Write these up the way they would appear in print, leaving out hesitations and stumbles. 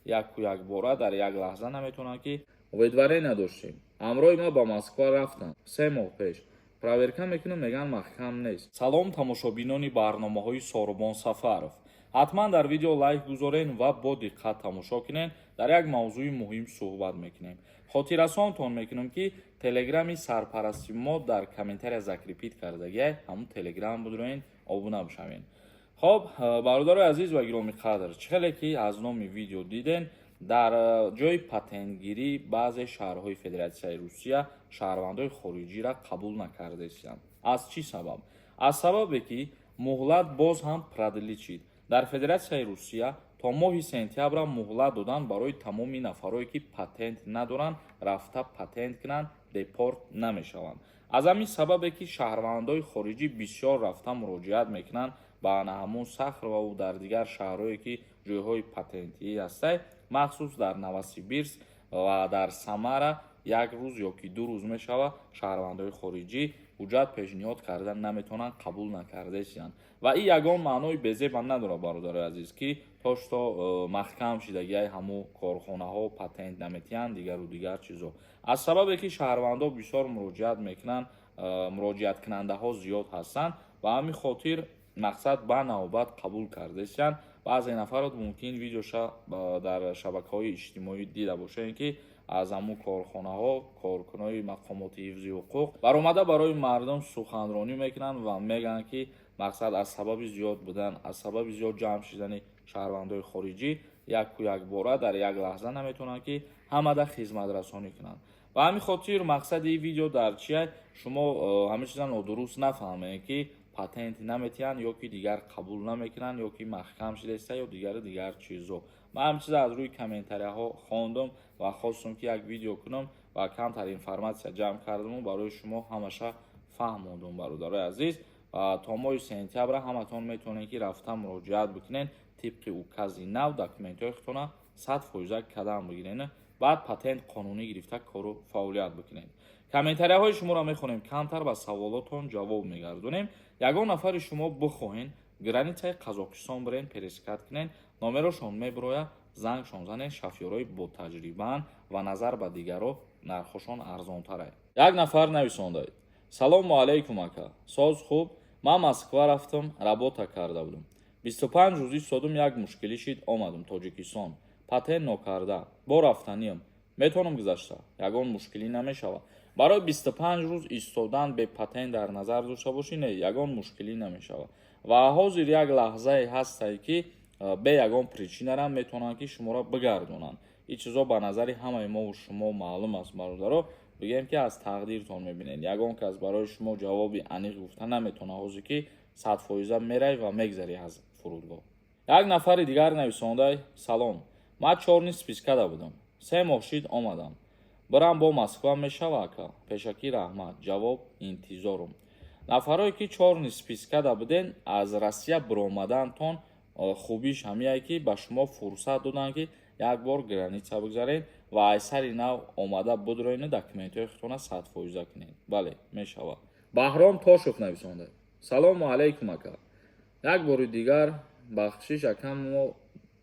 Яку якбора дар як лаҳза наметавонанд, ки выдворение надоштем. Ҳамроҳи ма ба Москва рафтам 3 моҳ пеш. Проверка мекунам, мегӯянд, маҳкам нест. Салом, тамошобинони барномаҳои Сорубон Сафаров. Ҳатман дар видео лайк гузорен ва бо диққат тамошо кунед. Дар як мавзӯи муҳим суҳбат мекунем. Хотиррасонтон мекунам, ки телеграми сарпарасти мо дар комментария закрепить кардагиай. Ҳамун телеграм будроен, обуна бишавед. Хоб, бародарои азиз ва гиромӣ қадр, чӣ хеле ки аз номи видео диден, дар ҷои патентгирӣ баъзе шаҳрҳои Федератсияи Русия шаҳрвандои хориҷиро қабул накардаистанд. Аз чӣ сабаб? Аз сабабе ки муҳлат боз ҳам продлить шид. Дар Федератсияи Русия то моҳи сентябра муҳлат доданд барои тамоми нафарое, ки патент надоранд, рафта патент кунанд, депорт намешаванд. Аз ҳамин сабабе ки шаҳрвандои хориҷӣ бисёр рафта муроҷиат мекунанд ба ҳамун Сахрову дар дигар шаҳрҳое, ки ҷойҳои патентӣ ҳастай, махсус дар Новосибирск ва дар Самара як рӯз ё ки 2 рӯз мешавад, шаҳрвандои хориҷӣ ҳуҷҷат пешниҳод карда наметавонанд, қабул накардаистанд. Ва ин ягон маънои безеба надорад, бародарои азиз, ки то что маҳкам шидагиай ҳамун корхонаҳо, патент наметиҳанд, дигару дигар чизо. Аз сабабе ки шаҳрвандо бисёр муроҷиат мекунанд, муроҷиаткунандаҳо зиёд ҳастанд, ба ҳамин хотир мақсад ба навбат қабул кардаистанд. Баъзе нафарот мумкин видеоша дар шабакаҳои иҷтимоӣ дида бошед, ки аз ҳамун корхонаҳо коркунои мақомоти ҳифзи ҳуқуқ баромада барои мардум суханронӣ мекунанд ва мегӯянд, ки мақсад аз сабаби зиёд будан, аз сабаби зиёд ҷамъ шидани шаҳрвандои хориҷӣ яку якбора дар як лаҳза наметавонанд, ки ҳамада хизматрасонӣ кунанд. Ба ҳамин хотир мақсади ин видео дар чия? Шумо ҳамин чиза нодуруст нафаҳмед, ки патент наметиҳанд ё ки дигар қабул намекунанд, ё ки маҳкам шидаиста, ё дигару дигар чизо. Ман ҳамин чиза аз рӯи комментарияҳо хондум ва хостум, ки як видео кунам ва камтар информатсия ҷамъ кардаму барои шумо ҳамаша фаҳмондум. Бародарои азиз, ва то моҳи сентябра ҳаматон метавонед, ки рафта муроҷиат бикунед, тибқи укази нав документҳои худтона 100 фоиза кадам бигирен, баъд патент қонунӣ гирифта кору фаъолият бикунед. Комментарияҳои шуморо мехонем, камтар ба саволотон ҷавоб мегардонем. Ягон нафари шумо бихоҳен границаи Қазоқистон бирен, пересекать кунен, номерошон мебироя, зангшон занен. Шофёрои ботаҷрибаанд ва назар ба дигаро нархошон арзонтарай. Як нафар нависондаед: «Салому алайкум, ака, соз, хуб? Ман Москва рафтам, работа карда будам, 25 рӯз истодум, як мушкилӣ шид, омадум Тоҷикистон, патент нокарда бо рафтаниям. Метавонам гузашта? Ягон мушкилӣ намешавад?» Барои 25 рӯз истодан бе патент дар назар дошта бошӣ, не, ягон мушкилӣ намешавад. Ва ҳозир як лаҳзае ҳастае, ки бе ягон причинарам метавонанд, ки шуморо бигардонанд. Ин чизо ба назари ҳамаи мову шумо маълум аст, бародаро. Бигем, ки аз тақдиртон мебинед. Ягон кас барои шумо ҷавоби аниқ гуфта наметавонад ҳозир, ки 100 фоиза меравӣ ва мегзарӣ аз фурудгоҳ. Як нафари дигар нависондай: «Салом, ман чёрный спискада будам, 3 моҳ шид омадам, бирам бо Москва мешава, ака? Пешакӣ раҳмат, ҷавоб интизорум». Нафарое ки чёрный спискада буден, аз Россия биромадантон хубиш ҳамияе, ки ба шумо фурсат доданд, ки як бор граница бигзаред ва аз сари нав омада будроену документҳои худтона 100 фоиза кунед. Бале, мешавад. Баҳром Тошев нависонда: «Салому алайкум, ака, як бори дигар бахшиш. Акам, мо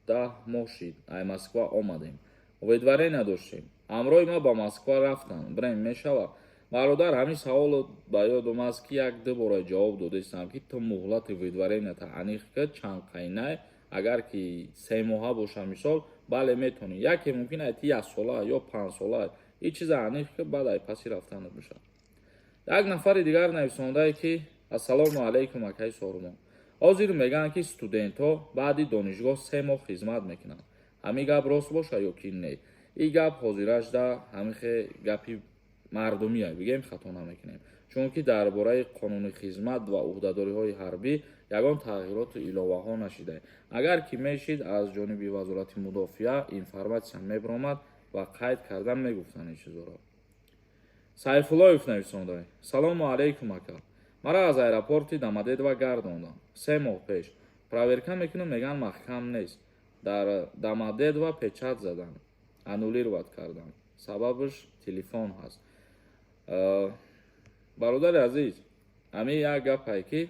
10 моҳ шид ай Москва омадем, выдворение надоштем. Ҳамроҳи ма ба Москва рафтанд, бирем мешава?» Бародар, ҳамин саволо ба ёдум аст, ки як ду бора ҷавоб додастам, ки ту муҳлати выдворенията аниқ кар, чанд қайнай. Агар ки 3 моҳа боша, мисол, бале, метавонӣ. Яке мумкин айти яксола ё 5 сола. Ин чиза аниқ кар, баъд ай паси рафтанат мешавад. Як нафари дигар нависондае, ки: «Ассалому алайкум, акаи Сорумон. Ҳозир мегӯянд, ки студентҳо баъди донишгоҳ 3 моҳ хизмат мекунанд. Ҳамин гап рост боша ё ки не?» Ин гап ҳозиражда ҳамихе гапи мардумия, бигем, хато намекунем, чунки дар бораи қонуни хизмат ва ӯҳдадориҳои ҳарбӣ ягон тағйироту иловаҳо нашида. Агар ки мешид, аз ҷониби Вазорати мудофиа информатсия мебиромад ва қайд кардан мегуфтанд ин чизоро. Сайфуллоев нависонда: «Салому алайкум, ака. Мара аз аэропорти Домодедово гардондам 3 моҳ пеш. Проверка мекунам, мегӯянд, маҳкам нест. Дар Домодедово печать задан, аннулировать кардам, сабабаш телефон ҳаст». Бародари азиз, ҳамин як гапае, ки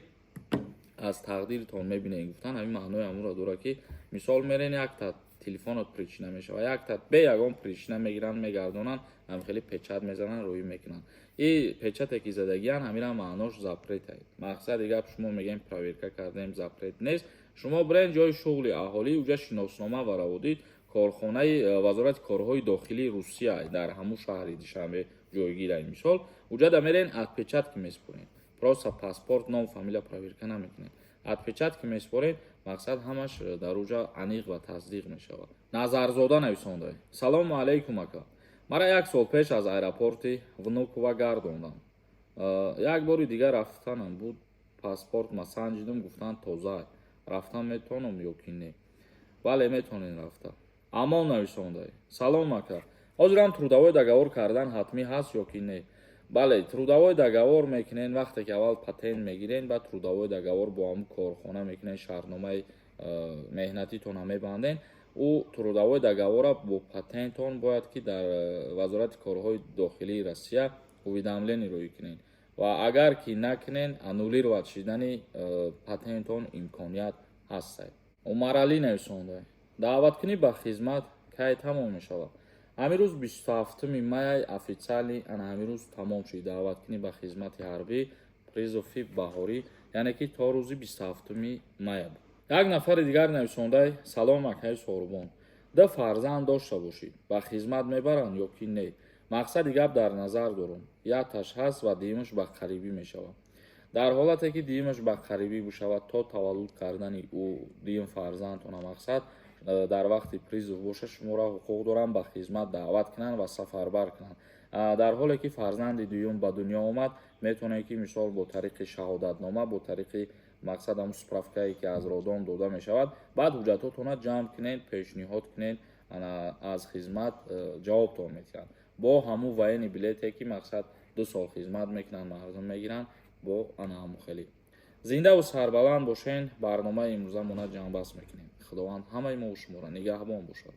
аз тақдиртон мебинед гуфтан, ҳамин маънои ҳамонро дорад, ки мисол мерен якта Телефонот причина мешавад. Якта бе ягон причина мегиранд, мегардонанд, ҳам хеле печать мезананд, рӯӣ мекунанд. И печате ки задагиян, ҳамира маънош запрет ай. Мақсади гап, шумо мегӯем, проверка кардем, запрет нест. Шумо бирен ҷои шуғли аҳолӣ, уҷа шиноснома ва раводид, корхонаи Вазорати корҳои дохилии Русия дар ҳамун шаҳри Душанбе ҷойгир ай. Мисол, уҷада мерен, отпечатки меспорен. Просто паспорт, ном, фамилия проверка намекунед. Отпечатки меспорен, мақсад, ҳамаш дар уҷа аниқ ва тасдиқ мешавад. Назарзода нависонда: «Салому алайкум, ака. Мара як сол пеш аз аэропорти Внукова гардондам. Як бори дигар рафтанам буд, паспорт ма санҷидум, гуфтанд, тоза, рафтан метавонам ё ки не?» Бале, метавонед рафта. Амон нависонда: «Салом, ака, ҳозирам трудовой договор кардан ҳатмӣ ҳаст ё ки не?» Бале, трудовой договор мекунен. Вақте ки аввал патент мегирен, баъд трудовой договор бо ҳамун корхона мекунен, шартномаи меҳнатитона мебанден. Ӯ трудовой договора бо патентон бояд ки дар Вазорати корҳои дохилии Россия уведомление рӯй кунен ва агар ки накунен, аннулировать шидани патентон имконият ҳаст. Умаралӣ нависонда: «Даъваткунӣ ба хизмат кай тамом мешавад?» Ҳамин рӯз, 27-уми май, официально ана ҳамин рӯз тамом шуд даъваткунӣ ба хизмати ҳарбӣ, призыви баҳорӣ, яъне ки то рӯзи 27-уми мая буд. Як нафари дигар нависондай: «Салом, акаи Сорубон, ду фарзанд дошта бошӣ, ба хизмат мебаранд ё ки не? Мақсади гап, дар назар дорум, якташ ҳаст ва дуюмаш ба қарибӣ мешавад». Дар ҳолате ки дуюмаш ба қарибӣ бишавад, то таваллуд кардани ӯ дуюм фарзандтона, мақсад, дар вақти призыв боша, шуморо ҳуқуқ доранд ба хизмат даъват кунанд ва сафарбар кунанд. Дар ҳоле ки фарзанди дуюм ба дунё омад, метавонед ки, мисол, бо тариқи шаҳодатнома, бо тариқи, мақсад, ҳамун справкае ки аз роддом дода мешавад, баъд ҳуҷҷатҳотонро ҷамъ кунед, пешниҳод кунед, аз хизмат ҷавобтон медиҳанд бо ҳамун военный билете ки, мақсад, 2 сол хизмат мекунанд, мардум мегиранд бо ана ҳамун. Хеле зиндаву сарбаланд бошен. Барномаи имрӯза мона ҷамъбаст мекунем. Худованд ҳамаи мо шуморо нигаҳбон бошад.